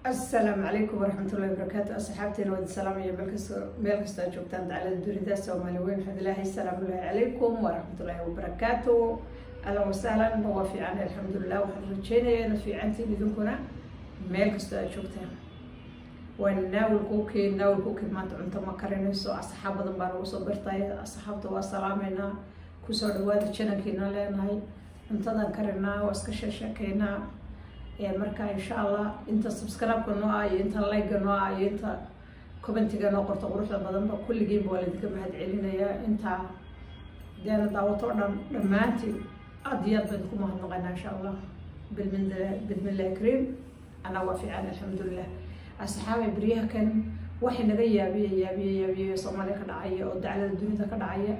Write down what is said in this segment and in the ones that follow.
Asalaamu calaykum waraxmatullahi wabarakaatu. Asxaabteena waad salaamaya meel kastoo aad joogtaan dacalada dunida. Soomaali weyn waxaad ilaahay, salaamullahi calaykum waraxmatullaahi wabarakaatu. Ahlan wasahlan. Waa fiican, alxamdulilah. Waxaan rajeynayaa inaad fiicantiin idinkuna meel kastoo aad joogtaan. Waa Naawil Cooking. Naawil Cooking maanta cunto ma karinayso. Asxaab badan baa nagu soo bartay. Asxaabta waa salaameynaa, kusoo dhawaada channelkiina leenahay. Cuntadan karinaa, waa iska sheesheekeynaa. Marka insha Allah inta subscribe-ka noo ah iyo inta like-ga noo ah iyo inta commentiga noo qorto quruxda badanba, kulligiinba waa laydinka mahad celinayaa. Inta deena daawato o dhan, dhammaantiin aada iyo aad baan idinku mahadnaqaynaa insha Allah. Bidmillahi kariim. Anaa waa fiican, alxamdulilah. Asxaabay, beryaha kan waxay naga yaabiye yaabiye yaabiye Soomaaliya ka dhacaya oo daclada dunida ka dhacaya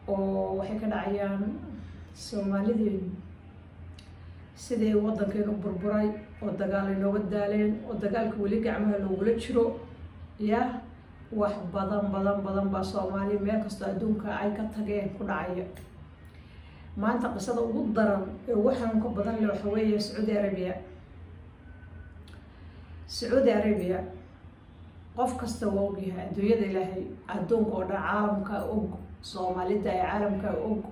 oo waxay ka dhacayaan Soomaalideenu, sidii waddankeenu burburay oo dagaal ay nooga daaleen oo dagaalka weli gacmaha loogula jiro. Ya wax badan badan badan baa Soomaaliya meel kastoo adduunka ay ka tageen ku dhacaya. Maanta qisada ugu daran ee ugu xanuunka badan le waxa weeye Sacuudi Arabia. Sacuudi Arabia qof kasta waa ogyahay, adduunyada Ilaahay, adduunka oo dhan, caalamka og, Soomaalida ay caalamka og.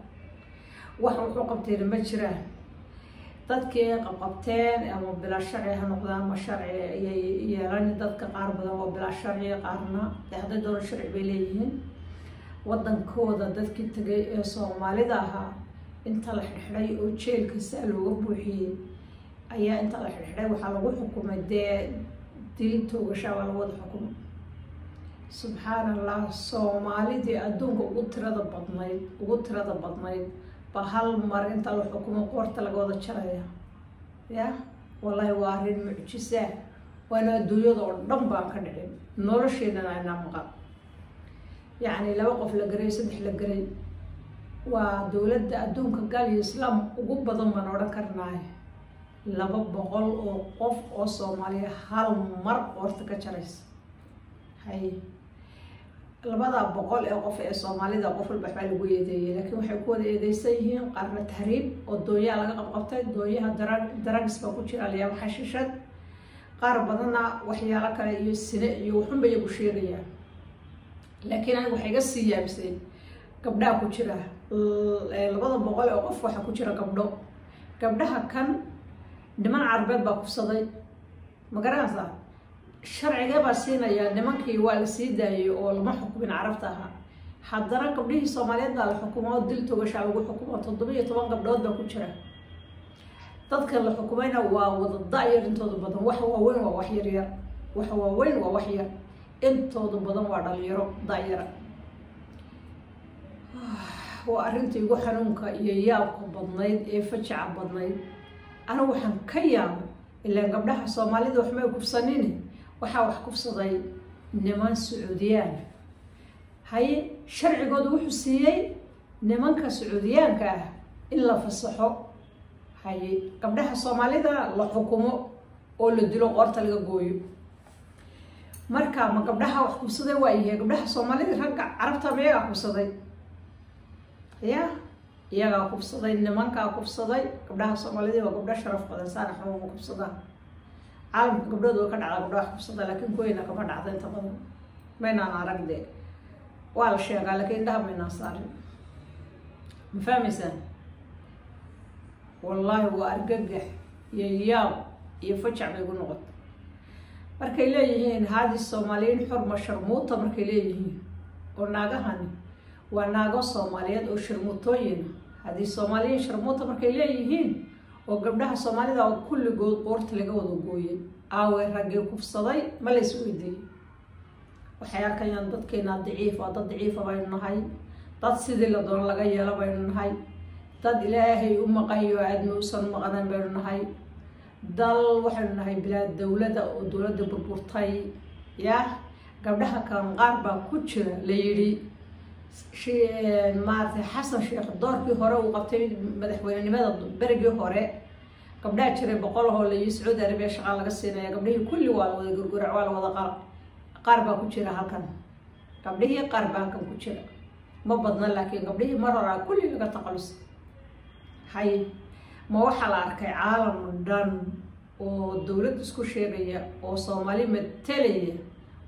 Wax wuxuu qabtayna ma jiraan. Dadkii ay qabqabteen ama bilaa sharci ha noqdaan ama sharci ayay yeelan. Dadka qaar badan waa bilaa sharci, qaarna de hadday doono sharci bay leeyihiin. Waddankooda dadkii tagay ee Soomaalida ahaa inta la xidhxidhay oo jeelka saa looga buuxiyey ayaa inta la xidhxidhay waxaa lagu xukumay dee dil toogashaa waa lagu wada xukumay. Subxaan Allah, Soomaalidii adduunka ugu tirada badnayd, ugu tirada badnayd ba hal mar inta la xukumo qoorta laga wada jaraya. Ya wallahi, waa arrin mucjisa, waana adduunyada oo dhan baan ka dhicin, nolosheedana aynaa maqan. Yacni laba qof la garay, saddex la garay, waa dowladda adduunka gaal iyo islaam ugu badan baan odhan karnaay. 200 oo qof oo Soomaaliya hal mar qoorta ka jaraysa. Hay, 200 ee qof ee Soomaalida qof walba waxbaa lagu eedeeyay, laakiin waxay ku wada eedeysan yihiin qaarna tahriib oo doonyaha laga qabqabtay, doonyaha drugs baa ku jira, alyaabo xashishad, qaar badanna waxyaalo kale iyo sine iyo waxunba iyagu sheegayaan. Laakiin aniga waxay iga sii yaabisay gabdhaha ku jira 200 ee qof. Waxaa ku jira gabdho. Gabdhaha kan niman Carbeed baa kufsaday, ma garanaysaa? Sharcigee baa siinaya? Nimankii waa la sii daayay oo lama xukumin Carabta ahaa. Haddana gabdhihii Soomaaliyeed baa la xukumo oo dil togashaa lagu xukumo. 17 gabdhood baa ku jira. Dadka la xukumayna waa wada da-yar intooda badan. Wax waaweyn waa wax yaryar, wax waaweyn waa wax yar, intooda badan waa dhalinyaro da-yara. Waa arrintii ugu xanuunka iyo yaabka badnayd ee fajaca badnayd. Anigu waxaan ka yaabay, ilaan gabdhaha Soomaalida waxmay kufsanin, waxaa wax kufsaday niman Sacuudiyaan. Haye, sharcigooda wuxuu siiyey nimanka Sacuudiyaanka ah in la fasaxo, haye, gabdhaha Soomaalida la xukumo oo la dilo, qoorta laga gooyo. Marka ma gabdhaha wax kufsaday waa yahay gabdhaha Soomaalida? Ragga Carabta ma iyagaa kufsaday? Ya, iyagaa kufsaday, nimankaa kufsaday. Gabdhaha Soomaalida waa gabdho sharaf badan, saana xuma kufsadaan. Caalamka gabdhooda way ka dhacdaa gabdhaha wax kufsada, laakiin kuweyna kama dhacda inta badan. Maynaan arag dee, waa la sheegaa, laakiin indhaha maynaan saarin. Ma fahmaysaan? Wallaahi waa argagax iyo yaab iyo fajac bay igu noqotay markay leeyihiin haadi Soomaaliyiin xurma sharmuuta. Markay leeyihiin oo naagahani waa naago Soomaaliyeed oo sharmuutooyin, haddii Soomaaliyiin sharmuuta markay leeyihiin oo gabdhaha Soomaalida oo kulligood qoorta laga wada gooyay, aawe raggii kufsaday? Ma la is weydiiyey? Waxay arkayaan dadkeena daciif waa, dad daciifa baynu nahay, dad sidii la doono laga yeelo baynu nahay, dad Ilaahay u maqanyo aadma usan maqanan baynu nahay, dal waxaynu nahay bilaa dowladda oo dowladda burburtay. Ya gabdhaha kan qaar baa ku jira la yidhi maaragtay Xasan Sheekh doorkii hore uu qabtay madaxweynenimada, berigii hore gabdhaha jiray 100 oo layi Sacuudi Arabiya shaqaa laga siinaya. Gabdhihii kulli waa la wada gurgurac, waa la wada qala. Qaar baa ku jira halkan, gabdhihii qaar baa halkan ku jira, ma badna, laakiin gabdhihii mar horaa kulli laga taqalusay. Hay, ma waxaa la arkay caalam dhan Oo dowlad isku sheegaya oo Soomaali matelaya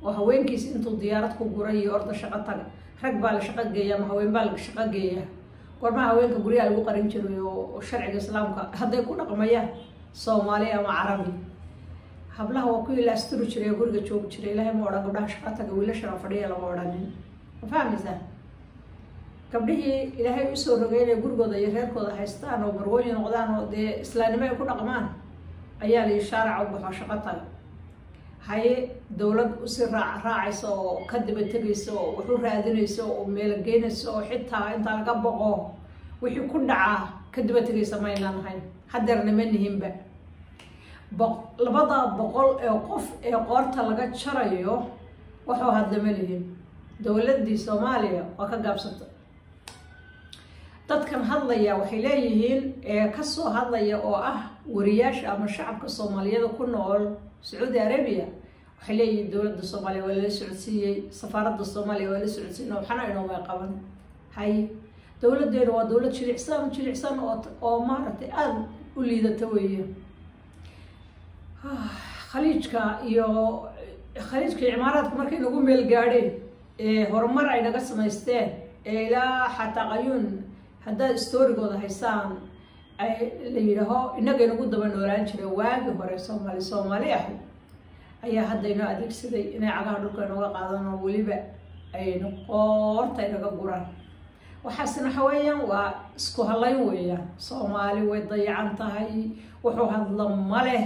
oo haweenkiis intuu diyaarad ku guray iyo orda shaqo taga, rag baa la shaqo geeya ama haween baa la shaqo geeya? Goormaha haweenka guryaha lagu qarin jiray oo sharciga Islaamka hadday ku dhaqmayaan Soomaali ama Carabi, hablaha waa kuwii la asturi jiray oo guriga joogi jiray. Ilaahay ma odhan gabdhaha shaqo taga, wiilashana fadhiya lama odhanin. Ma fahmaysaa? Gabdhihii Ilaahay usoo rogay inay gurigooda iyo reerkooda haystaan oo marwooyin noqdaan oo dee islaamnimo ay ku dhaqmaan ayaa la shaaraca u baxo, shaqo taga. Haye, dowlad usii raacaysa oo ka daba tegaysa oo wax u raadinaysa oo meelo geynaysa oo xitaa intaa laga boqo wixii ku dhacaa ka daba tegaysa maynaan ahayn, hadeerna ma nihinba. 200 ee qof ee qoorta laga jarayo waxuu hadla ma lihin. Dowladdii Soomaaliya waa ka gaabsata. Dadkan hadlaya waxay leeyihiin ee kasoo hadlaya oo ah wariyaasha ama shacabka Soomaaliyada ku nool Sacuudi Arabia, waxay leeyihiin dowladda Soomaaliya waa lala socodsiiyey, safaaradda Soomaaliya waa la socodsiiyey, waxna inoomay qaban. Hay, dowladdeenu waa dowlad jilicsan jilicsan oo maaragtay aada u liidata weeye. Khaliijka iyo Khaliijka iyo Cimaaraadka markay nagu meel gaadheen ee horumar ay naga samaysteen ee ilaa xataa qayuun haddaad storygooda haysaan ay la yidhaaho innaga inagu daba noolaan jiray waagii hore Soomaali Soomaali ah, ayaa hadda inoo adeegsaday inay cagaha dhulka inooga qaadan oo weliba aynu qoorta inaga guraan. Waxaasna waxa weeyaan waa isku halayn weeyaan. Soomaali way dayacan tahay, wuxuu hadla ma leh,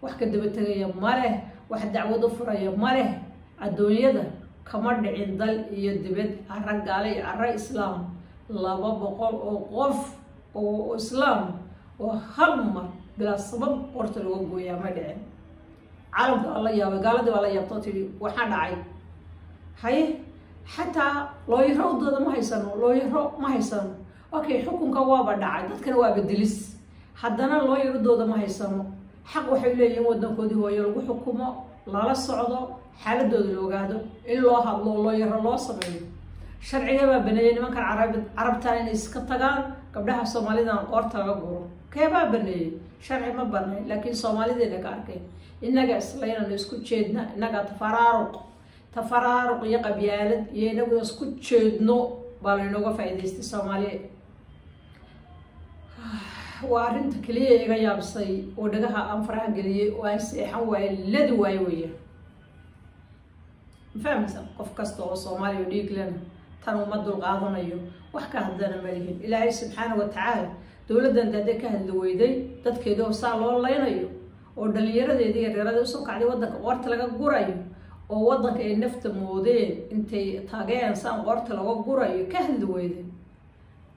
wax ka daba tegaya ma leh, wax dacwad u furaya ma leh. Adduunyada kama dhicin dal iyo dibad, cara gaale iyo cara islaam, 200 oo qof oo islaam oo hal mar bilaa sabab qorta laga gooyaa ma dhicin. Caalamka waa la yaabay, gaaladii waa la yaabtoo tidhi waxaa dhacay. Haye, xataa looyaro udooda ma haysano, looyaro ma haysano. Okay, xukunka waaba dhacay, dadkana waaba dilis, haddana looyaradooda ma haysano. Xaq waxay leeyihiin wadankoodii hooyo lagu xukumo, lala socdo xaaladooda, la ogaado, in loo hadlo, looyaro loo sameeyo. Sharciga baa baneeyay nimankan Carabta inay iska tagaan gabdhaha Soomaalidan qoorta laga guro? Keebaa baneeyey? Sharci ma banayn, laakiin Soomaalideena ka arkay innaga islaynano isku jeedna, innaga tafaraaruq tafaraaruq iyo qabyaalad iyo inagu isku jeedno baa laynooga faa'iidaystay. Soomaaliya waa arrinta keliya iga yaabsay oo dhagaha aan faraha geliyey oo aan seexan waaye, ladi waayo weya. Ma fahmaysa? Qof kasta oo Soomaaliya oo dhiig lena tan uma dulqaadanayo, wax ka hadlana ma lihin. Ilaahay subxaana wa tacaala dowladdan hadday ka hadli weyday dadkeeda oo saa loo laynayo oo dhalinyaradeedii yaryarada usoo kacday waddanka qoorta laga gurayo oo waddanka ay nafta moodeen intay tageen saan qoorta laga gurayo ka hadli weyday,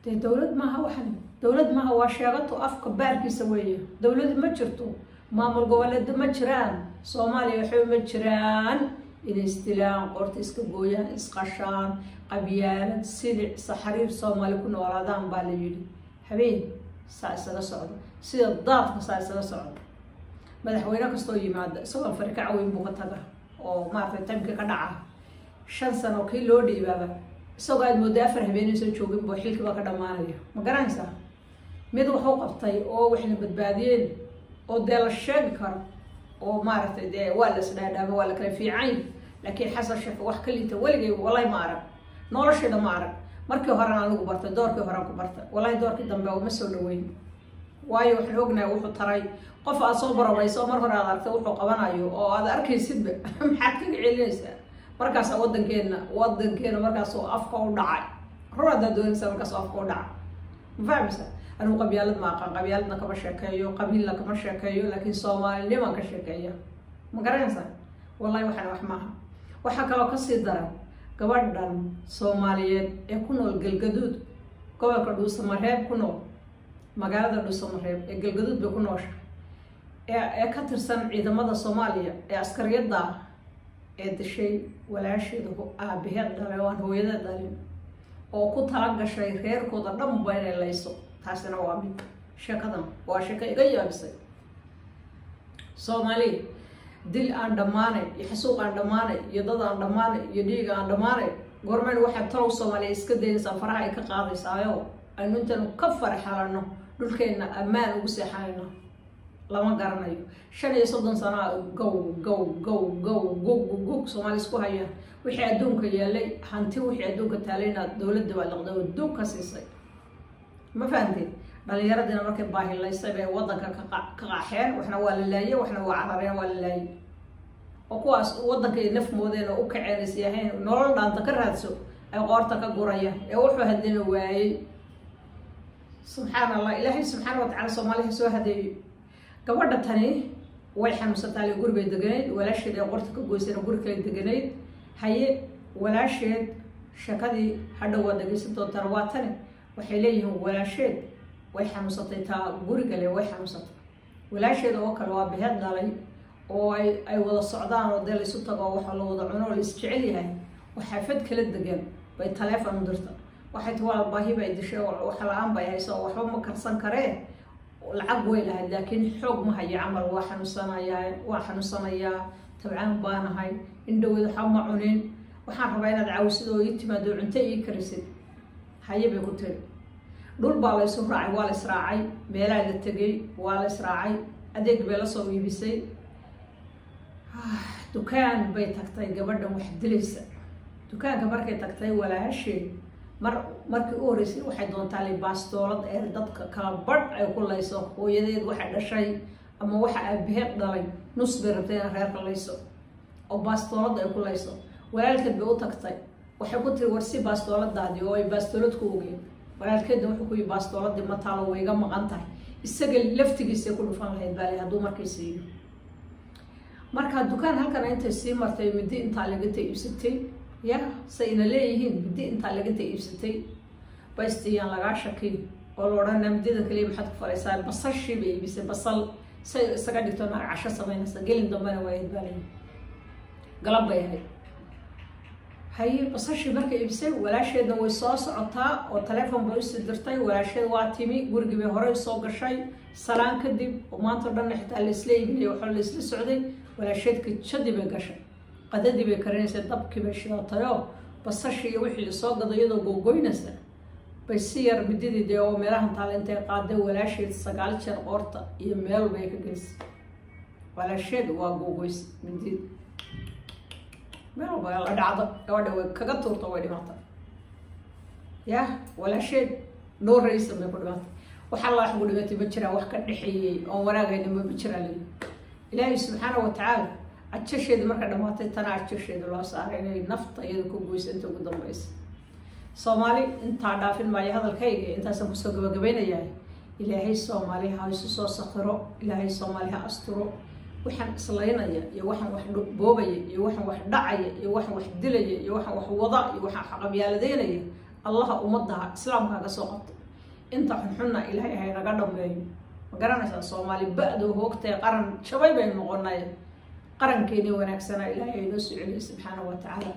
dee dowlad maaha waxan, dowlad maaha, waa sheegato afka baarkiisa weeye. Dowlad ma jirto, maamul goboleed ma jiraan, Soomaaliya waxba ma jiraan. Inay isdilaan, qoorta iska gooyaan, isqashaan, qabyaalad, silic, saxariir Soomaali ku noolaadaan baa la yidhi. Habeen saa isaga socdo, sida daadka saa isaga socdo. Madaxweyne kastoo yimaada isagoon farikac weyn buu ka taga oo maaragtay tamkii ka dhaca. 5 sano kii loo dhiibaaba isagoo aad mooda 4 habeenaysan joogin boo xilkii baa ka dhamaanaya. Ma garanaysaa? Mid waxu qabtay oo waxna badbaadiyeen oo dee la sheegi karo oo maaragtay dee waa la isdhaadhaama, waa la kala fiicany, laakiin Xasan Sheekh wax ka liita weligay wallahi ma arag, nolosheeda ma arag. Markii horena anigu bartay, doorkii horean ku bartay, wallahi doorkii dambe uma soo dhaweyn, waayo waxaan ognahay wuxuu taray. Qof aad soo barabayso mar hore aad aragtay wuxuu qabanayo oo aad arkaysidba, maxaad kaga celinaysaa? Markaasa wadankeena markaasuu afka u dhacay. Rur haddaad doonaysaa, markaasuu afka u dhacay. Ma fahmaysa? Anigu qabyaalad ma aqaan, qabyaaladna kama sheekeeyo, qabiilna kama sheekeeyo, laakiin Soomaalinimaan ka sheekeeya. Ma garanaysaa? Wallahi waxaan wax maaha. Waxaa kaloo kasii daran gabadhan Soomaaliyeed ee ku nool Galgaduud, gobolka Dhuusamareeb ku nool, magaalada Dhuusamareeb ee Galgaduud bay ku noosha, ee ka tirsan ciidamada Soomaaliya ee askariyadda ah ee dishay walaasheeda aabaheed dhalay oo aan hooyada dhalin oo ku tala gashay reerkooda dhanba inay layso. Taasina waa mid sheekadan, waa sheeko iga yaabisay. Soomaaliya dil aan dhammaanay iyo xasuuq aan dhammaanay iyo dad aan dhammaanay iyo dhiig aan dhammaanay, goormayn waxaad talow Soomaaliya iska daynaysaa, faraha ay ka qaadaysaayo aynu intaynu ka farxalano dhulkeenna ammaan ugu seexanayno? Lama garanayo. 35 sano gow gow gow gow gog gog Soomaali isku hayaan. Wixii adduunka yaalay, hanti wixii adduunka taalayna dowladda baa liqday oo duug ka siisay. Ma fahanteen? Dhalinyaradina markay baahilaysay bay wadanka ka qaxeen, waxna waa la laayay, waxna waa carareen, waa la laayay. Oo kuwaas wadanka ay naf moodeen oo u kaceen is yahayn nolol dhaanta ka raadso ay qoorta ka gurayaan ee wuxuu hadlina waayey. Subxaan Allah, Ilaahay subxaana watacaala Soomaaliha soo hadeeyo. Gabadha tani way xanuunsantaa, guri bay deganayd, walaasheed ay qorta ka goysayna guri kale deganayd. Haye, walaasheed sheekadii hadhow waad dhegeysan doontaan. Waa tani, waxay leeyihiin walaasheed way xanuunsatay, taa guriga le way xanuunsatay. Walaasheed oo kale waa beheed dhalay oo ay wada socdaan oo dee laysu tago oo waxa la wada cuno oo la isjecel yahay oo xaafad kala degan bay taleefon u dirta. Waxay ti waa baahi bay dishay oo wax la-aan bay haysa oo waxba ma karsan karee. Lacag way lahayd laakiin xoog ma hayo camal, waa xanuunsanayaa, waa xanuunsanayaa, tabcaan baanahay, indhoweed waxba ma cunin, waxaan rabaa inaad caawisid oo ii timaado cunto ii karisid. Haye bay ku tiri. Dhul baa la isu raacay, waa la israacay, meelaa la tegay, waa la israacay, adeeg bay lasoo iibisay, dukaan bay tagtay. Gabadhan wax dilaysa dukaanka markay tagtay, walaasheed markii u horreysay waxay doontaa li baastoolad ee dadka kala badh ay ku layso. Hooyadeed waxa dhashay ama waxa aabaheed dhalay nus bay rabtay inay reerka layso oo baastoolad ay ku layso. Walaalkeed bay u tagtay, waxay ku tiri war si baastooladaadii oo ay baastoolad ku ogeen. Walaalkeedna wuxuu ku yihi baastooladii ma taalo, way iga maqan tahay. Isaga laftigiisay ku dhufan lahayd baale hadduu markii siiyo. Marka dukaan halkan intay sii martay midi intaa laganta iibsatay, ya sayna leeyihiin midi intaa laganta iibsatay baystiyaan lagaa shakiy oo la odhanaa midida kaliya maxaad ku falaysaa. Basashii bay iibisay, basal say isaga dhigto naag casho samaynaysa. Gelin dambena waa baalay, galab bay ahayd. Haye, basashii markay iibisay, walaasheedna way soo socotaa oo taleefon bay usii dirtay. Walaasheed waa timi, gurigii bay horey soo gashay. Salaan kadib oo maanta o dhanna xitaa laisla iibinaya waxaa laisla socday, walaasheed kijadii bay gashay, qadadii bay karinaysay, dabkii bay shidatayoo basashii iyo wixii lasoo gado iyadoo googoynaysa bay si yar mididii dee oo meelahan taale intay qaaday walaasheed 9 jeer qoorta iyo meel bay ka geysay. Walaasheed waa googoysay midid meel walba la dhacdo, gabadha way kaga tuurta, way dhimatay. Yah, walaasheed noo raysan bay ku dhimatay. Wax alla wax ugu dhimatay ma jiraan, wax ka dhexeeyey oon wanaagayna ma jiraan leeyihi. Ilaahay subxaana watacaala ajasheedi markay dhamaatay tana ajasheeda loo saaray inay nafta iyada ku goyso inta ugu dambaysa. Soomaali intaa dhaafin maayo hadalkayga, intaasaan kusoo gabagabaynayaa. Ilaahay Soomaali ha isu soo sakhiro, Ilaahay Soomaali ha asturo. Waxaan islaynaya iyo waxaan wax boobaya iyo waxaan wax dhacaya iyo waxaan wax dilaya iyo waxaan wax wada iyo waxaan xaqabyaaladeynaya, Allaha ummadaha islaamka haga soo qabto, inta xunxunna Ilaahay haynaga dhameeyo. Ma garanaysaa? Soomaali ba-do hoogtay, qaran jabay baynu noqonay. Qarankeeni wanaagsanaa Ilaahay haynoo soo celiyay subxaana wa tacaala.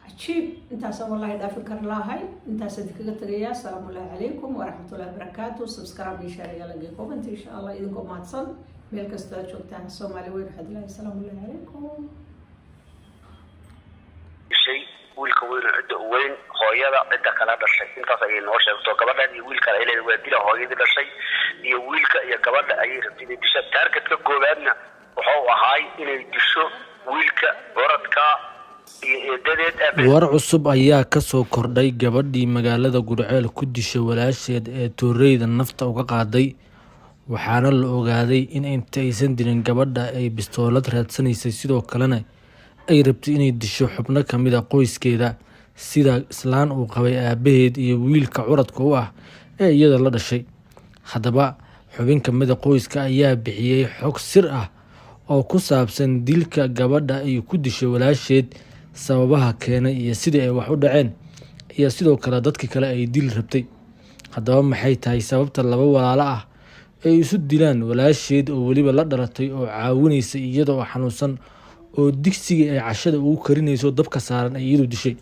Cajiib, intaasaan wallahi dhaafin kar lahay, intaasaan idinkaga tegayaa. Asalaamu ullahi calaykum waraxmatullahi wabarakaatu. Subscribe iyo share iyo like comment insha Allah. Idinkoo mahadsan meel kastoo aad joogtaan, Soomaali weyn waxaad ilahay. Asalaamu ullahi calaykum. Dishay wiilka weyn oo cidda u weyn, hooyada cidda kala dhashay, intaas ayay noo sheegto. Gabadhan iyo wiilkan ay leedahay waa dila, hooyadii dhashay iyo wiilka iyo gabadha ayay rabtay inay disho. Taargetka koowaadna wuxuu ahaay inay disho wiilka boradka iyo eedadeed aabe. War cusub ayaa ka soo kordhay gabadhii magaalada Gurceel ku dishay walaasheed ee tooreyda nafta uga qaaday, waxaana la ogaaday in inta aysan dilin gabadha ay bistoolad raadsanaysay, sidoo kalena ay rabtay inay disho xubno ka mid a qoyskeeda, sida islaan uu qabay aabaheed iyo wiilka curadka u ah ee iyada la dhashay. Haddaba xubin ka mid a qoyska ayaa bixiyey xog sir ah oo ku saabsan dilka gabadha ay ku dishay walaasheed, sababaha keenay iyo sidii ay wax u dhaceen, iyo sidoo kale dadka kale ay dili rabtay. Haddaba maxay tahay sababta laba walaalo ah ay isu dilaan walaasheed oo weliba la dhalatay oo caawinaysa iyada oo xanuunsan oo digsigii ay cashada ugu karinayso dabka saaran ay iyadu dishay?